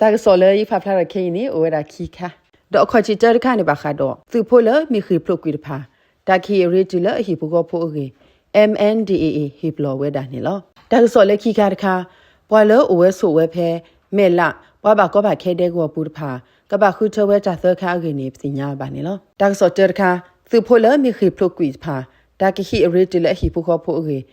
တၢ်ကစီၣ်လၢယဖးဖျါထီၣ်ခဲအံၤန့ၣ် အိၣ်ဝဲဒၣ်ခံခါ, ဒီးအခီၣ်ထံးတၢတခါန့ၣ်ဘၣ်ဃးဒီး သုးဖိလၢမ့ၢ်ဃ့ၢ်ဖျိးကွံာ်တဖၣ် တၢ်ကဟ့ၣ်အရ့တုၤလၢအဟံၣ်ဖိဃီဖိအဂ့ၢ် M N D A A ဟ့ၣ်ပလီၢ်ဝဲဒၣ်န့ၣ်လီၤ. တၢ်ကစီၣ်လၢခံခါတခါ, ပှၤလၢအိၣ်ဝဲဆိးဝဲဖဲ မဲာ်လး ပှၤဘၣ်ကီဘၣ်ခဲဒဲကဝီၤပူၤတဖၣ် ကဘၣ်ဃုထၢဝဲတၢ်သၢခါအဂ့ၢ်န့ၣ် ပသ့ၣ်ညါဘၣ်န့ၣ်လီၤ. တၢ်ကစီၣ်တၢတခါ, သုးဖိလၢမ့ၢ်ဃ့ၢ်ဖျိးကွံာ်တဖၣ် တၢ်ကဟ့ၣ်အရ့တုၤလၢအဟံၣ်ဖိဃီဖိအဂ့ၢ်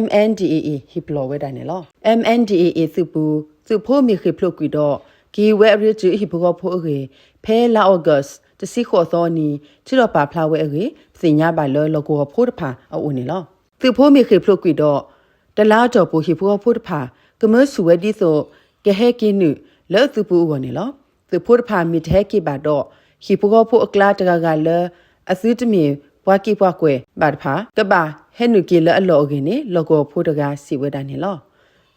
M N D A A ဟ့ၣ်ပလီၢ်ဝဲဒၣ်န့ၣ်လီၤ. M N D A A သုးပူၤ သုးဖိမ့ၢ်ဃ့ၢ်ဖျိးကွံာ်ဒီး ကဟ့ၣ်ဝဲအရ့တုၤအဟံၣ်ဖိဃီဖိအဂ့ၢ် ဖဲလါအီကူး တဆံဃိးသီအနံၤ ထုးထီၣ်ပာ်ဖျါဝဲအဂ့ၢ် ပသ့ၣ်ညါဘၣ်လၢလီၢ်ကဝီၤဖိတဖၣ်အအိၣ်န့ၣ်လီၤ. သုးဖိမ့ၢ်ဃ့ၢ်ဖျိးကွံာ်ဒီး တလါအတီၢ်ပူၤ ဟံၣ်ဖိဃီဖိတဖၣ် ကမၢဆူၣ်ဝဲဒ်သိး ကဟဲက့ၤနုာ်လၢသုးပူၤအဂီၢ်န့ၣ်လီၤ. သုးဖိတဖၣ်မ့ၢ်တဟဲက့ၤဘၣ်ဒီး ဟံၣ်ဖိဃီဖိအကျါတဂၤဂၤလၢ အသုတမ့ၢ်ပှၤက့ၤပှၤကွဲးဘၣ်တဖၣ် ကဘၣ်ဟဲနုာ်က့ၤလၢအလီၢ်အဂ့ၢ်န့ၣ် လီၢ်ကဝီၤဖိတဂၤစံးဝဲဒၣ်န့ၣ်လီၤ.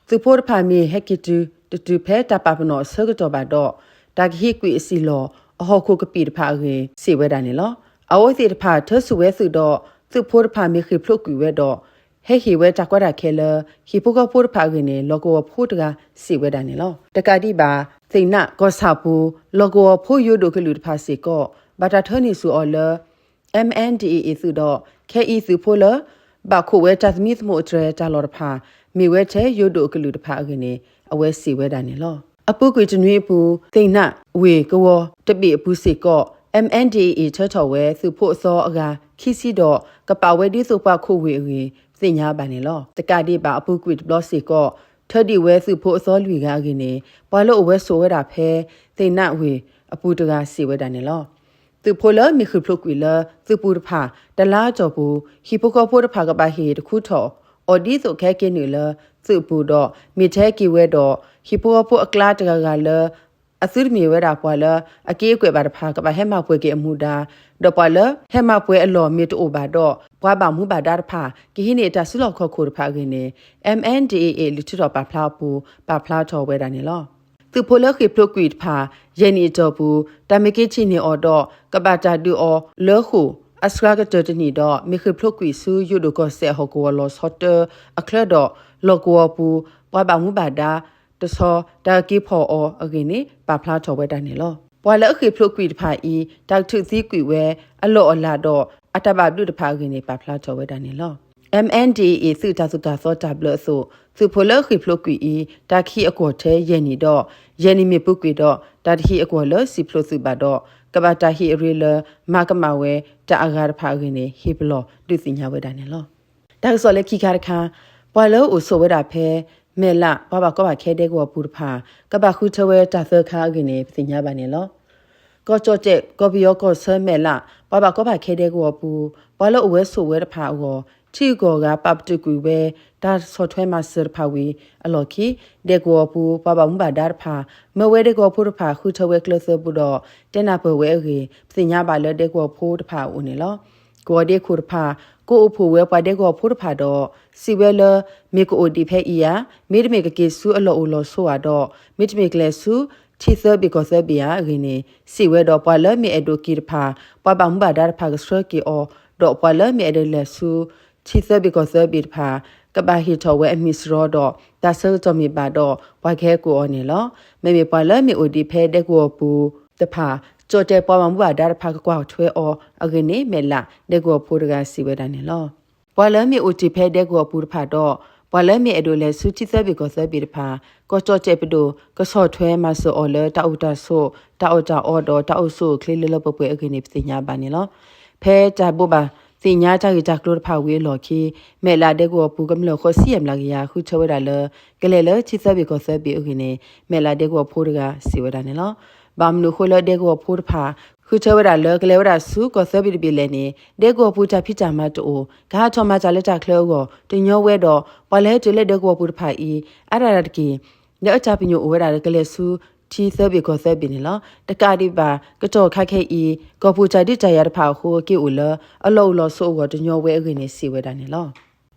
သုးဖိတဖၣ်မ့ၢ်ဟဲက့ၤတုၤ တတုၤဖဲတၢ်ပာ်ပနီၣ်အဆၢကတီၢ်ဘၣ်ဒီး တၢ်ကဟ့ၣ်ကွံာ်အစံၣ်လီၢ် အဟီၣ်ခိၣ်ကပံာ်တဖၣ်အဂ့ၢ် စံးဝဲဒၣ်န့ၣ်လီၤ. အဝဲသ့ၣ်တဖၣ်ထၢဆူၣ်ဝဲသုးဒီး သုးဖိတဖၣ်မ့ၢ်ဃ့ၢ်ဖျိးကွံာ်ဝဲဒီး ဟဲဟ့ၣ်ဝဲတၢ်ကီတၢ်ခဲလၢ ဟံၣ်ဖိဃီဖိတဖၣ်အဂ့ၢ်န့ၣ် လီၢ်ကဝီၤဖိတဂၤစံးဝဲဒၣ်န့ၣ်လီၤ. တကးဒံးဘၣ် သ့ၣ်နးကီၢ်ဆၣ်ပူၤ လီၢ်ကဝီၤဖိယိၤဒိၣ်ကလုာ်တဖၣ်စ့ၢ်ကီး ဘၣ်တၢ်ထၢနုာ်ဆူၣ်အီၤလၢ M N D A A သုးဒီး ခဲအံၤသုးဖိလၢ ဘၣ်ခိးဝဲတၢ်သမံသမိးအတြဲၤတၢ်လီၢ်တဖၣ် မ့ၢ်ဝဲထဲယိၤဒိၣ်အကလုာ်တဖၣ်အဂ့ၢ်န့ၣ် အဝဲစံးဝဲဒၣ်န့ၣ်လီၤ. အပူၤကွံာ်တနွံအပူၤ သ့ၣ်နးဝ့ၢ်ကဝီၤတဘ့ၣ်အပူၤစ့ၢ်ကီး M N D A A ထၢထီၣ်ဝဲသုးဖိအသီအဂၤခံဆံဒီး ကပာ်ဝဲဒ်သိးပှၤခိးဝ့ၢ်အဂ့ၢ် သ့ၣ်ညါဘၣ်န့ၣ်လီၤ. တကးဒံးဘၣ်အပူၤကွံာ်တဘျီစ့ၢ်ကီး ထၢဒံးဝဲသုးဖိအသီလွံၢ်ဂၤအဂ့ၢ်န့ၣ် ပှၤလၢအိၣ်ဝဲဆိးဝဲဒၣ်ဖဲ သ့ၣ်နးဝ့ၢ်အပူၤတဂၤစံးဝဲဒၣ်န့ၣ်လီၤ. သုးဖိလၢမ့ၢ်ဃ့ၢ်ဖျိးကွံာ်လၢသုးပူၤတဖၣ် တလါအတီၢ်ပူၤ ဟံၣ်ဖိဃီဖိတဖၣ်ကဘၣ်ဟ့ၣ်တခူထီၣ်အီၤဒ်သိးကဟဲက့ၤနုာ်လၢသုးပူၤဒီး မ့ၢ်တဟဲက့ၤဝဲဒီး ဟံၣ်ဖိဃီဖိအကျါတဂၤဂၤလၢ အသုတမ့ၢ်ဝဲဒၣ်ပှၤလၢအက့ၤအကွဲးဘၣ်တဖၣ် ကဘၣ်ဟဲမၤပှဲၤက့ၤအမူဒါ, ဒီးပှၤလၢဟဲမၤပှဲၤအလီၢ်မ့ၢ်တအိၣ်ဘၣ်ဒီး ပှၤဘၣ်မူဘၣ်ဒါတဖၣ် ကဟံးန့ၢ်တၢ်စုလီၢ်ခီၣ်ခိၣ်တဖၣ်အဂ့ၢ်န့ၣ် M N D A A လံာ်ထုးထီၣ်ပာ်ဖျါအပူၤ ပာ်ဖျါထီၣ်ဝဲဒၣ်န့ၣ်လီၤ. သုးဖိလၢဃ့ၢ်ဖျိးကွံာ်တဖၣ် ယဲၢ်နံၣ်အတီၢ်ပူၤ တၢ်မ့ၢ်က့ၤထံၣ်န့ၢ်အီၤဒီး ကဘၣ်တၢ်ဒုးအီၤလၢဃိာ်အစှၤကတၢၢ်တနံၣ်ဒီး မ့ၢ်ဃ့ၢ်ဖျိးကွံာ်ဆူယိၤဒိၣ်ကီၢ်စဲၣ်အဟီၣ်ကဝီၤလီၤဆီတၢအချၢဒီး လီၢ်ကဝီၤပူၤ ပှၤဘၣ်မူဘၣ်ဒါ တဆီတၢ်က့ၤဖီၣ်အီၤအဂ့ၢ်န့ၣ် ပာ်ဖျါထီၣ်ဝဲဒၣ်န့ၣ်လီၤ. ပှၤလၢအဃ့ၢ်ဖျိးကွံာ်တဖၣ်အံၤ တၢ်ကထုးသံကွံာ်ဝဲအလီၢ်အလၤဒီး အတၢ်ဘၣ်ဘျုးတဖၣ်အဂ့ၢ်န့ၣ် ပာ်ဖျါထီၣ်ဝဲဒၣ်န့ၣ်လီၤ. M N D A A သုးတၢ်သိၣ်တၢ်သီတၢ်ဘျၢအသိး သုးဖိလၢအဃ့ၢ်ဖျိးကွံာ်အံၤ တၢ်ကဟံးအကွီၢ်ထဲယဲၢ်နံၣ်ဒီး ယဲၢ်နံၣ်မ့ၢ်ပူၤကွံာ်ဒီး တၢ်တဟံးအကွီၢ်လၢစံၣ်ဖျိးသုးဘၣ်ဒီး ကဘၣ်တၢ်ဟ့ၣ်အရ့လၢ မၤကမၣ်ဝဲတၢ်အဂၤတဖၣ်အဂ့ၢ်န့ၣ် ဟ့ၣ်ပလီၢ်ဒုးသ့ၣ်ညါဝဲဒၣ်န့ၣ်လီၤ. တၢ်ကစီၣ်လၢခံခါတခါ, ပှၤလၢအိၣ်ဆိးဝဲဒၣ်ဖဲ မဲၢ်လး ပှၤဘၣ်ကီဘၣ်ခဲဒဲကဝီၤပူၤတဖၣ် ကဘၣ်ဃုထၢဝဲတၢ်သၢခါအဂ့ၢ်န့ၣ် ပသ့ၣ်ညါဘၣ်န့ၣ်လီၤ. ကီၢ်ကၠီၣ်တဲၣ် ကီၢ်ပယီၤကီၢ်ဆၢမဲၢ်လး ပှၤဘၣ်ကီဘၣ်ခဲဒဲကဝီၤပူၤ ပှၤလၢအိၣ်ဝဲဆိးဝဲတဖၣ်အဂီၢ် ထံဂုၤကီၢ်ဂၤ ပာ်ပတုာ်ကွံာ်ဝဲ တၢ်ဆီၣ်ထွဲမၤစၢၤတဖၣ်ဝံၤအလီၢ်ခံ ဒဲကဝီၤပူၤ ပှၤဘၣ်မူဘၣ်ဒါတဖၣ် မၢဝဲဒဲကဝီၤဖိတဖၣ် ဃုထၢဝဲကျဲသၢပူၤဒီး တဲနၢ်ပၢၢ်ဝဲအဂ့ၢ် ပသ့ၣ်ညါဘၣ်လၢဒဲကဝီၤဖိတဖၣ်အအိၣ်န့ၣ်လီၤ. ကဝီၤဒ့ခိၣ်တဖၣ် ကအိၣ်ဖှိၣ်ဝဲပှၤဒဲကဝီၤဖိတဖၣ်ဒီး စံးဝဲလၢ မ့ၢ်ကအိၣ်ဒံးဖဲအံၤဧါ, မ့တမ့ၢ်ကက့ၤဆူအလီၢ်အိၣ်လီၢ်ဆိးဧါဒီး မ့တမ့ၢ်ကလဲၤဆူ ထံသၢဘ့ၣ်ကီၢ်သၢဘ့ၣ်ဧါအဂ့ၢ်န့ၣ် စံးဝဲဒီး ပှၤလၢမ့ၢ်အဲၣ်ဒိးက့ၤတဖၣ် ပှၤဘၣ်မူဘၣ်ဒါတဖၣ်ကဆှၢက့ၤအီၤ ဒီးပှၤလၢမ့ၢ်အဲၣ်ဒိးလဲၤဆူ ထံသၢဘ့ၣ်ကီၢ်သၢဘ့ၣ်တဖၣ် ကဘၣ်ဟ့ၣ်ထီၣ်ဝဲအမံၤစရီဒီး တၢ်ဆၢကတီၢ်မ့ၢ်ဘၣ်ဒီး ပှၤကဟဲကိးအီၤန့ၣ်လီၤ. မ့မ့ၢ်ပှၤလၢမ့ၢ်အိၣ်ဒံးဖဲဒဲကဝီၤပူၤတဖၣ် ကၠီၣ်တဲၣ်ပှၤဘၣ်မူဘၣ်ဒါတဖၣ်ကကွၢ်ထွဲအီၤအဂ့ၢ်န့ၣ် မဲၢ်လးဒဲကဝီၤဖိတဂၤစံးဝဲဒၣ်န့ၣ်လီၤ. ပှၤလၢမ့ၢ်အိၣ်တ့ၢ်ဖဲဒဲကဝီၤပူၤတဖၣ်ဒီး ပှၤလၢမ့ၢ်အဲၣ်ဒိးလဲၤဆူထံသၢဘ့ၣ်ကီၢ်သၢဘ့ၣ်တဖၣ် ကီၢ်ကၠီၣ်တဲၣ်ပဒိၣ် ကဆီၣ်ထွဲမၤစၢၤအီၤလၢတၢ်အိၣ်တၢ်ဆိး တၢ်အီၣ်တၢ်အီဒီးတၢ်အိၣ်ဆူၣ်အိၣ်ချ့လၢလၢပှဲၤပှဲၤအဂ့ၢ်န့ၣ် ပသ့ၣ်ညါဘၣ်န့ၣ်လီၤ. ဖဲတၢ်ဘိးဘၣ်သ့ၣ်ညါတၢ်ဂ့ၢ်တၢ်ကျိၤတဖၣ်ဝံၤအလီၢ်ခံ မဲၢ်လးဒဲကဝီၤပူၤကမျၢၢ်ဃိးဆံယဲၢ်မျးကယၤ ဃုထၢဝဲဒၣ်လၢ ကလဲၤလၢထံသၢဘ့ၣ်ကီၢ်သၢဘ့ၣ်အဂ့ၢ်န့ၣ် မဲၢ်လးဒဲကဝီၤဖိတဂၤစံးဝဲဒၣ်န့ၣ်လီၤ. ဘၣ်မနုၤအဃိလၢဒဲကဝီၤဖိတဖၣ် ဃုထၢဝဲဒၣ်လၢ ကလဲၤဝဲဒၣ်ဆူကီၢ်သၢဘ့ၣ်တဘ့ၣ်လဲၣ်န့ၣ် ဒဲကဝီၤပူၤတၢ်ဖံးတၢ်မၤတအိၣ်, ကဟးထီၣ်မၤတၢ်လၢတၢ်ချၢအဂီၢ် တညီဝဲဒီး ပှၤလၢဟဲတုၤလၢဒဲကဝီၤပူၤတဖၣ်အံၤ အါဒၣ်တက့ၢ် လၢအတၢ်ပညိၣ်အိၣ်ဝဲဒၣ်လၢကလဲၤဆူ ထံသၢဘ့ၣ်ကီၢ်သၢဘ့ၣ်န့ၣ်လီၤ. တကးဒံးဘၣ် ကတီၢ်ခါခဲအံၤ ကီၢ်ပူၤတၢ်ဒုးတၢ်ယၤတဖၣ်အဃိ က့ၤအိၣ်လၢ အလီၢ်အိၣ်လီၢ်ဆိးအဂီၢ်တညီဝဲအဂ့ၢ်န့ၣ် စံးဝဲဒၣ်န့ၣ်လီၤ.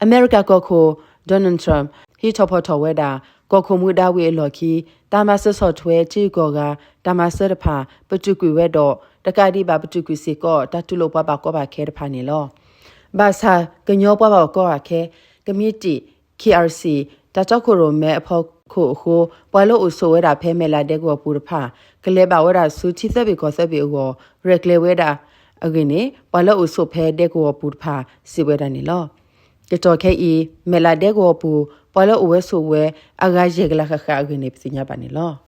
အမဲရကၤကီၢ်ခိၣ် Donald Trump ဟံးထီၣ်ဖီၣ်ထီၣ်ဝဲဒၣ် ကီၢ်ခိၣ်မူဒါဝံၤအလီၢ်ခံ တၢ်မၤစၢၤဆီၣ်ထွဲထံဂုၤကီၢ်ဂၤ တၢ်မၤစၢၤတဖၣ် ပတုာ်ကွံာ်ဝဲဒီး တကးဒံးဘၣ်ပတုာ်ကွံာ်စ့ၢ်ကီး တၢ်တူၢ်လိာ်ပှၤဘၣ်ကီဘၣ်ခဲတဖၣ်န့ၣ်လီၤ. ဘၣ်ဆၣ်ကညီပှၤဘၣ်ကီဘၣ်ခဲ ကမံးတံာ် K R C တၢ်တီခိၣ်ရိၣ်မဲအဖီ ခိၣ်အဃိ ပှၤလၢအိၣ်ဆိးဝဲဒၣ်ဖဲမဲၢ်လးဒဲကဝီၤပူၤတဖၣ် ကလဲၤဘၣ်ဝဲဒၣ်ဆူထံသၢဘ့ၣ်ကီၢ်သၢဘ့ၣ်အဂီၢ် ရဲၣ်ကျဲၤဝဲဒၣ်အဂ့ၢ်န့ၣ် ပှၤလၢအိၣ်ဆိးဖဲဒဲကဝီၤပူၤတဖၣ် စံးဝဲဒၣ်န့ၣ်လီၤ. ကတီၢ်ခဲအံၤ မဲၢ်လးဒဲကဝီၤပူၤ ပှၤလၢအိၣ်ဝဲဆိးဝဲအဂၤယဲၢ်ကလးဃၣ်ဃၣ်အဂ့ၢ်န့ၣ် ပသ့ၣ်ညါဘၣ်န့ၣ်လီၤ.